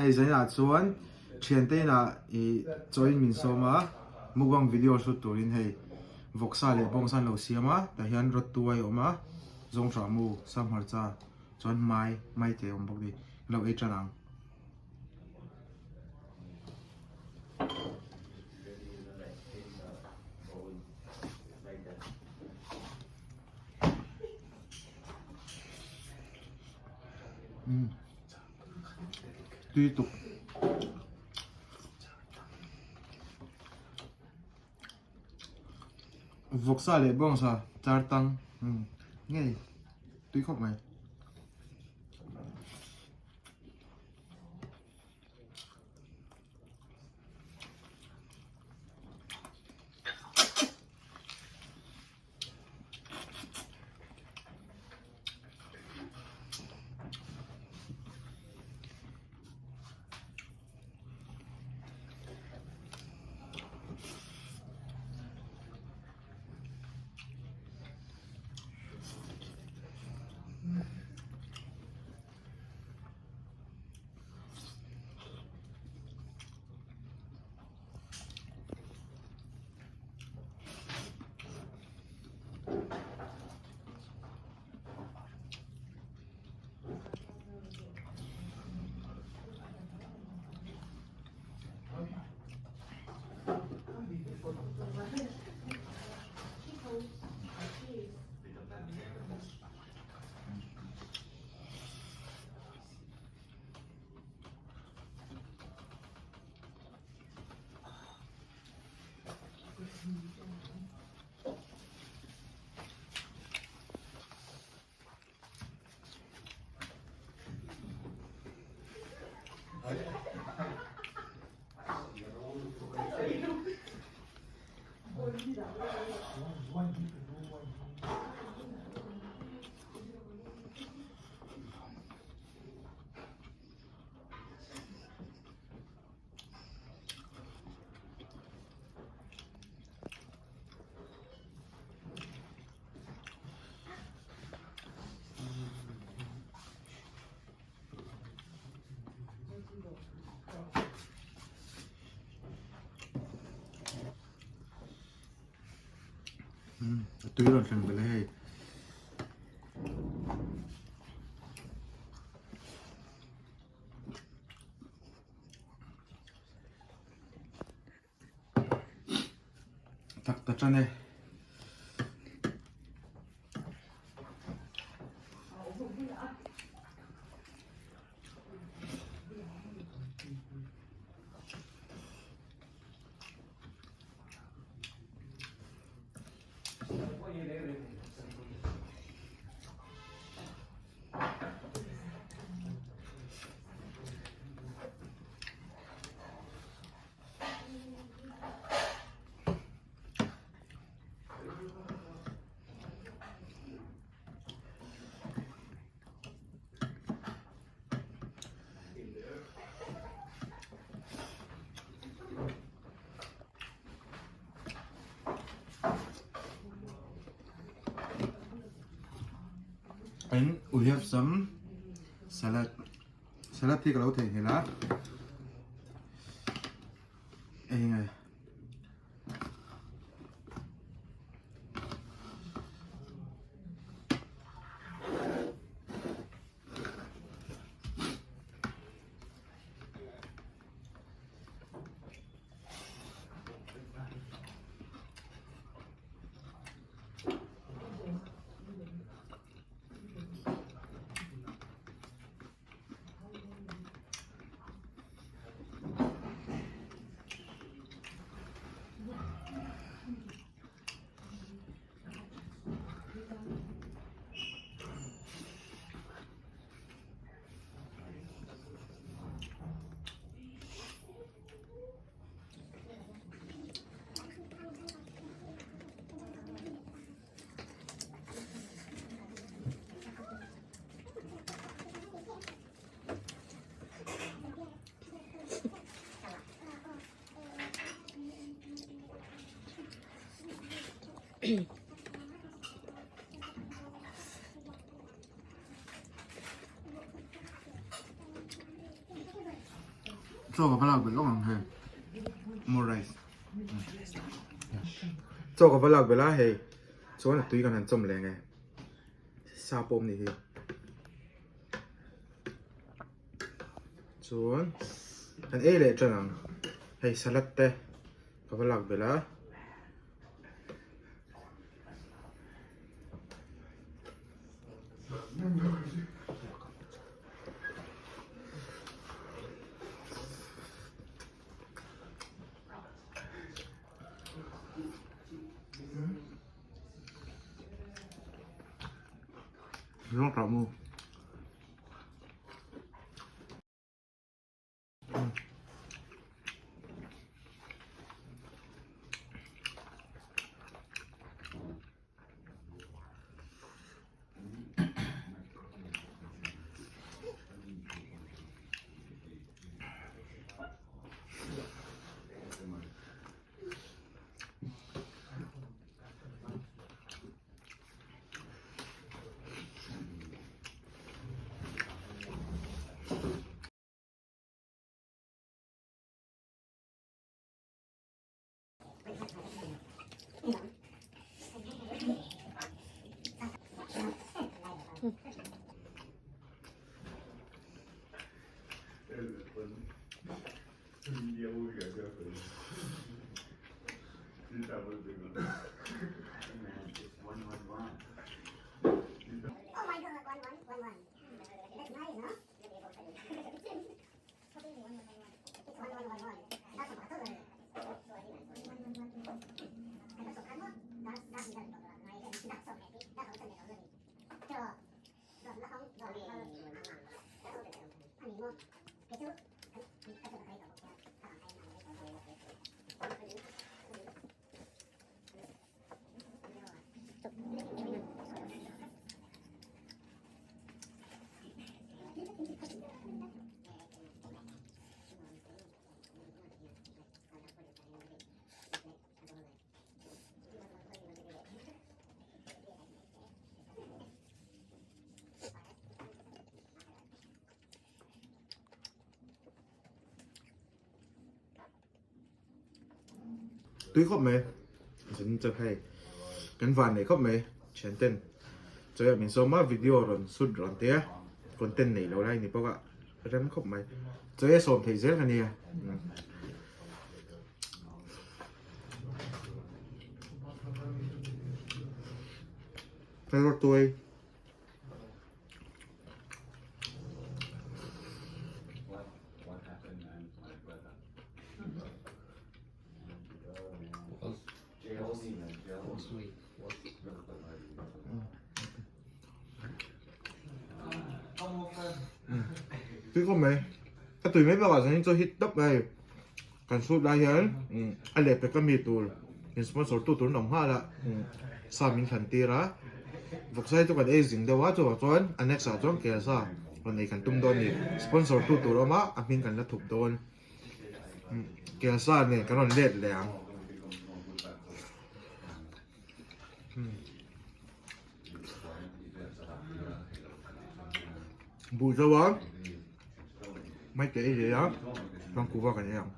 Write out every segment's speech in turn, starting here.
Hei zainah chuan thiante inah ih chawiin min sawm a, mukbang video shoot turin hei vawksa leh bawngsa an lo siam a, tah hian rawt tuai a awm a, zawnghrah mu, sanghmarcha chuan mai mai te a awm bawk a ni, kan lo ei tan ang. Tui tuk. Vawksa leh bawngsa char tang ngei tui khawp mai. A tui rawn thleng belh e hei. Tak ta tan e. And we have some salad. Salad hi ka lo theihnghilh a. Eng nge? Chaw ka va lak belh lawk ang hei. More rice. Chaw ka va lak belh a hei. Chuan a tui kan han chawm leh nge. Sa pawh awm ni hi. Chuan kan ei leh tan ang. Hei salad te ka va lak belh a. Rất là ngon. Tui khawp mai zan chu hei kan van nei khawp mai thian ten chawi min sawm a video rawn shoot rawn te a content nei lo lai ni bawk a rem khawp mai chawi a sawm theih zel ka nia. Tuai. Tui khawp mai. A tui mai bakah chuan chu hit tawp mai. Kan shoot lai hian a lehpek a mi tur in sponsor tu tur an awm nghal a, sa min thlan tir a. Vawksa hi chu kan ei zing deuh a, chuvang chuan a next ah chuan kelsa rawn ei kan tum dawn a ni. Sponsor tu tur a awm a, a hming kan la thup dawn. Kelsa nen kan rawn let leh ang. Buh zo a mai te ei leh a chuan kuhva kan ei ang.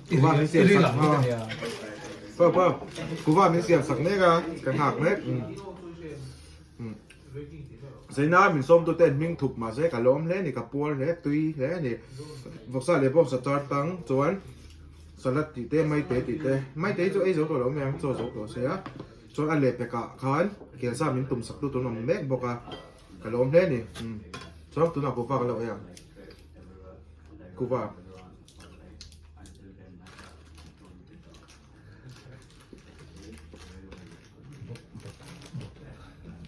Kuhva min siam sak pa pa kuhva min siam sak mek a ka nghak mek Zaina min sawm tu ten hming thup mahse ka lawm hle a ni ka puar hle tui hle a ni vawksa leh bawngsa char tang chuan salad tih te maite tih te maite hi chu ei zo tawh lo mai ang chaw zo tawh se a. Chuan a lehpekah khan kelsa min tum sak tu tur an awm mek bawk a, ka lawm hle a ni. Chuan tunah kuhva ka lo ei ang. Kuhva.